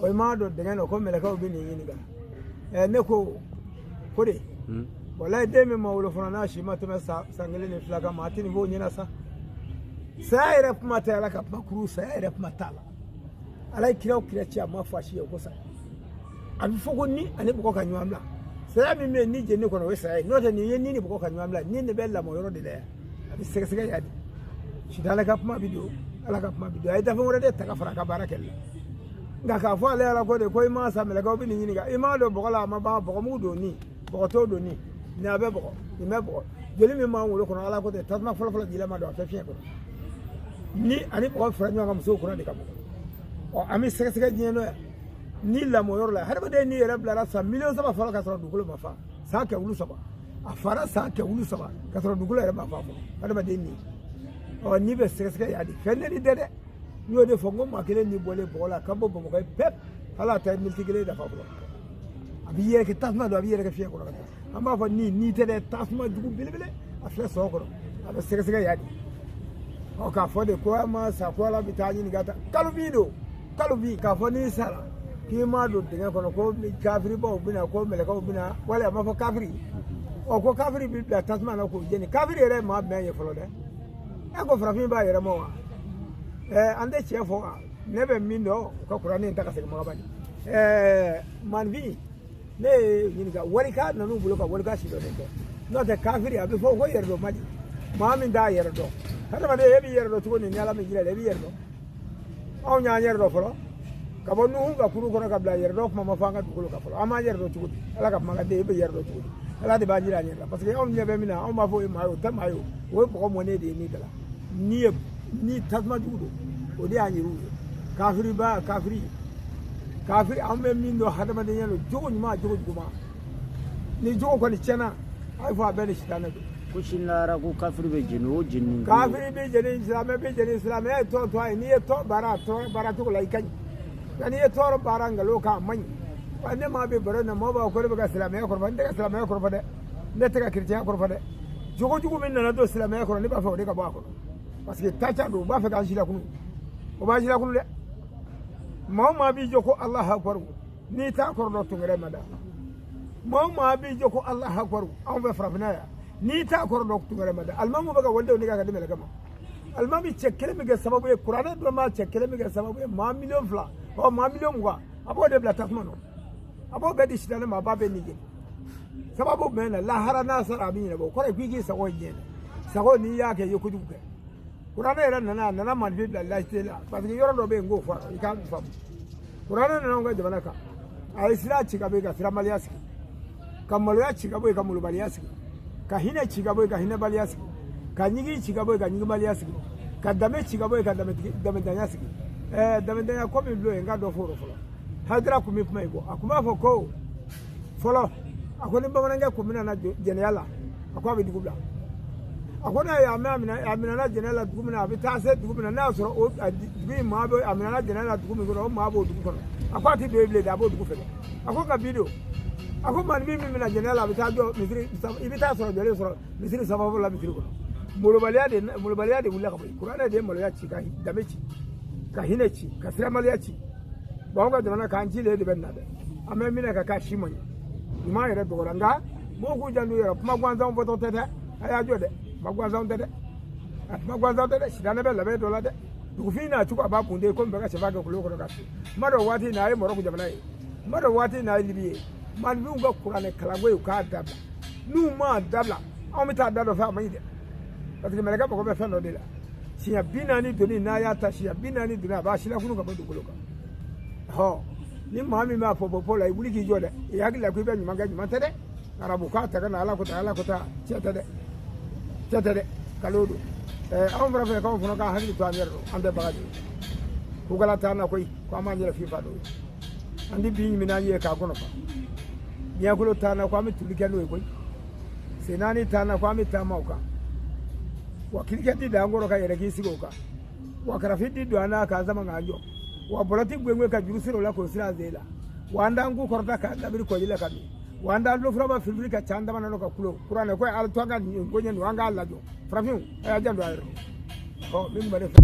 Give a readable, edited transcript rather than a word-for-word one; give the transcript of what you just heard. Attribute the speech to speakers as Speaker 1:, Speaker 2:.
Speaker 1: O i m'a dɔn dingɛ nɔ ko mɛlɛkɛw bɛ nin ɲininka. Ne ko ko de walayi den min ma wolo fana n'a si ma tɛmɛ san 1 ni 2 kan ma a tɛ nin fɔ o ɲɛna sa. Saya yɛrɛ kuma tɛ Ala ka kuma kuru, saya yɛrɛ kuma t'a la. Ala ye kira o kira ci a ma fɔ a si ye ko saya. A bɛ fɔ ko ni ani bɔgɔ ka ɲɔgɔn bila. Saya min bɛ yen ni jeni kɔnɔ o ye saya ye. N'o tɛ nin ye ni ni bɔgɔ ka ɲɔgɔn bila, ni de bɛ lamɔ yɔrɔ de la yan. A bɛ sɛgɛsɛgɛ yan de. Sitanɛ ka kuma bɛ don, Ala ka kuma bɛ don. A ye dafɛn wɛrɛ de ta ka fara a ka baara kɛli la. Nka k'a fɔ ale Ala ko de ko i ma sa mɛlɛkɛw bɛ nin ɲininka. I m'a dɔn bɔgɔ la a ma ban, bɔgɔmugu don ni, bɔgɔ t'o don ni. Nin a bɛ bɔgɔ, nin bɛ bɔgɔ. Joli min b'an wolo kɔnɔ Ala ko ten, tasuma fɔlɔfɔlɔ jilama don a tɛ fiɲɛ kɔnɔ. Ni ani bɔgɔ fara ɲɔgɔn kan musow kɔnɔ de ka bɔ. Ɔ an bɛ sɛgɛsɛgɛ diɲɛ nɔ yan. Ni lamɔ yɔrɔ la hadamaden n'i yɛrɛ bilara san 3 miliyɔn fɔlɔ ka sɔrɔ dugukolo ma fa, san 300 a fara san 300 ka sɔrɔ dugukolo yɛrɛ ma fa fɔlɔ hadamaden ni. Ɔ n'i bɛ sɛgɛsɛgɛ yan de fɛn ne ni tɛ dɛ. N y'o de fɔ n ko maa kelen ni bɔlen bɔgɔ la ka bɔ Bamakɔ ye pep hali a tɛ militi 1 dafa fɔlɔ. A b'i yɛrɛkɛ tasuma don, a b'i yɛrɛkɛ fiɲɛ kɔrɔ ka taa. An b'a fɔ ni tɛ dɛ, tasuma jugu belebele a filɛ sɔ kɔrɔ a bɛ sɛgɛsɛgɛ yan de. Ɔ k'a fɔ de ko a ma sa ko Ala bɛ taa ɲininka ta kalo bi don kalo bi k'a fɔ n'i sara k'i m'a don dingɛ kɔnɔ ko kafiribaw bɛna ko mɛlɛkɛw bɛna wali a ma fɔ kafiri. Ɔ ko kafiri b'i bila tasuma na k'o jeni. Kafiri yɛrɛ ye maa jumɛn ye fɔlɔ dɛ? E ko farafin b'a yɛrɛ ma wa? An tɛ tiɲɛ fɔ wa? Ne bɛ min dɔn u ka kuranɛ in ta ka segin Makaba de. Maanifin ne ye ɲininka walika nan'u bolo ka walika si dɔ de kɛ. N'o tɛ kafiri a bɛ fɔ ko yɛrɛdɔn man di. Maa min t'a yɛrɛ dɔn. Hadamaden e b'i yɛrɛ dɔn cogo di ni Ala min jira la e b'i yɛrɛ dɔn. Anw y'an yɛrɛ dɔn fɔlɔ. Ka bɔ Nuhu ka kuru kɔnɔ ka bila yɛrɛ dɔn kuma ma fɔ an ka dugukolo kan fɔlɔ. An b'an yɛrɛ dɔn cogo di? Ala ka kuma ka den e bɛ yɛrɛ dɔn cogo di? Ala de b'an jira an yɛrɛ la. Parce que anw ɲɛ bɛ min na anw b'a fɔ o ye maa ye o tɛ maa ye o. O ye bɔgɔ mɔnen de ye ni da la. Ni ye ni tasuma jugu don o de y'an yɛrɛw ye. Kafiri ba kafiri. Kafiri an bɛ min dɔn hadamadenya la jogo ɲuman jogo juguman. Ni jogo kɔni tiɲɛna a ye fɔ a bɛɛ ni sitanɛ don.
Speaker 2: Ko sini lahara ko kafiri bɛ jeni o jeni.
Speaker 1: Kafiri bɛ jeni silamɛ bɛ jeni silamɛya ye tɔn tɔn ye n'i ye tɔn baara tɔn baara cogo la i ka ɲi. Nka n'i ye tɔɔrɔ baara nkalon kan a man ɲi. Wa ne maa bɛ baro in na maaw b'a fɔ ko ne bɛ ka silamɛya kɔrɔfɔ n tɛ ka silamɛya kɔrɔfɔ dɛ. Ne tɛ ka kerecɛnya kɔrɔfɔ dɛ. Jogo jugu min nana don silamɛya kɔnɔ ne b'a fɛ o de ka bɔ a kɔnɔ. Parce que taca don u b'a fɛ k'an si lakunu. O b'an si lakunu dɛ. Maa o maa b'i jɔ ko Alahu akibaru n'i t'a kɔrɔ dɔn tungɛrɛ ma da. Maa o maa b'i jɔ ko Alahu akibaru anw fɛ farafinna yan n'i t'a kɔrɔ dɔn tungɛrɛ ma da. Alimami bɛ ka walidenw nɛgɛ ka di mɛlɛkɛ ma. Alimami cɛ kelen bɛ kɛ sababu ye kuranɛ dɔ maa cɛ kelen bɛ kɛ sababu ye maa 2 miliyɔn ɔ maa 20 miliyɔn a b'o de bila tasuma nɔ. A b'o bɛɛ di sitanɛ ma a b'a bɛɛ nige. Sababu bɛɛ na lahara n'a sara a bɛ ɲɛnabɔ o kɔrɔ ye k'i k'i sago ye diɲɛ na. Sago n'i y'a kɛ i ye kojugu kɛ. Kuranɛ yɛrɛ nana a nana maanifin bila laïcité la parce que yɔrɔ dɔ bɛ yen n k'o fɔ i k'a faamu. Kuranɛ nana anw ka jamana kan a ye sira ci ka bɔ yen ka siramaliya sigi ka maloya ci ka bɔ yen ka malobaliya sigi ka hinɛ ci ka bɔ yen ka hinɛbaliya sigi ka ɲigin ci ka bɔ yen ka ɲiginbaliya sigi ka danbe ci ka bɔ yen ka danbetanya sigi. Danbetanya ko min bil'o ye n ka dɔ fɔ o rɔ fɔlɔ. Hayidara kun bɛ kuma in kɔ a kun b'a fɔ ko fɔlɔ a ko ni bamanankɛ kun bɛna na jɛnɛya la a ko a bɛ dugu bila. A ko n'a ye a minɛna jɛnɛya la dugu min na a bɛ taa se dugu min na n'a y'a sɔrɔ o dugu in maa bɛ a minɛna jɛnɛya la dugu min kɔnɔ o maa b'o dugu kɔnɔ a ko a tɛ don yen bilen dɛ a b'o dugu fɛ dɛ. A ko nka bi don a ko maanifin min bɛna jɛnɛya la a bɛ taa jɔ misiri i bɛ taa sɔrɔ jɔlen sɔrɔ misiri sababu la misiri kɔnɔ. Malobaliya de wulila ka bɔ yen. Kuranɛ de ye maloya ci ka danbe ci ka hinɛ ci ka siramaliya ci. Bon anw ka jamana k'an cilen de bɛ nin na dɛ. An bɛ minɛ ka k'a si man ɲi. Ɲuman yɛrɛ dɔgɔyara nka mɔgɔw k'u janto u yɛrɛ kuma gansanw fɔtɔ tɛ dɛ. A y'a jɔ dɛ. Kuma gansanw tɛ dɛ. A kuma gansanw tɛ dɛ. Sitanɛ bɛ labɛn dɔ la dɛ. Dugufin n'a cogo a b'a kunde komi bɛ ka sɛfan kɛ kolon kɔnɔ ka su. Kuma dɔ waati n'a ye Marɔku jamana ye. Kuma dɔ waati n'a ye Libi ye. Maanifinw ka kuranɛ kalanko ye u k'a dabila. N'u m'a dabila anw bɛ taa da dɔ fɛ a man ɲi dɛ. Parce que mɛlɛkɛ mago bɛ fɛn dɔ de la. Siɲɛ 40 donni n'a y'a ta siɲɛ 40 donni a b'a silakunu ka bɔ dugukolo kan. Hɔ ni maa min b'a fɔ bɔ la i wuli k'i jɔ dɛ. I hakili la ko i bɛ ɲuman kɛ ɲuman tɛ dɛ. Arabu k'a ta ka na Ala ko ta Ala ko ta tiɲɛ tɛ dɛ. Tiɲɛ tɛ dɛ. Kalo don. Anw fana fɛ k'anw fana ka hakili to an yɛrɛ rɔ an tɛ baga de ye. Kukala t'an na koyi ko an b'an yɛrɛ fifa don. An tɛ bin ɲimi n'an ye k'a kɔnɔ fa. Ɲɛkolo t'an na ko an bɛ tuli kɛ n'o ye koyi. Sen naani t'an na ko an bɛ taama o kan. Wa kirikɛ ti dan kɔrɔ ka yɛrɛ k'i sigi o kan. Wa karafin ti don an na k'an sama k'an jɔ. Wa bɔlɔti gwenwe ka juru siri o la k'o siri an sen la. Wa an t'an ku kɔrɔta k'an dabiri kɔji la ka min. Wa an t'an tulofuraba firifiri ka ca an dama na ka kulo. Kuranɛ ko ala to an ka nin ko ɲɛ nin an k'a lajɔ. Farafinw a y'a janto a yɛrɛ la. Ɔ min tun bɛ ne fɛ.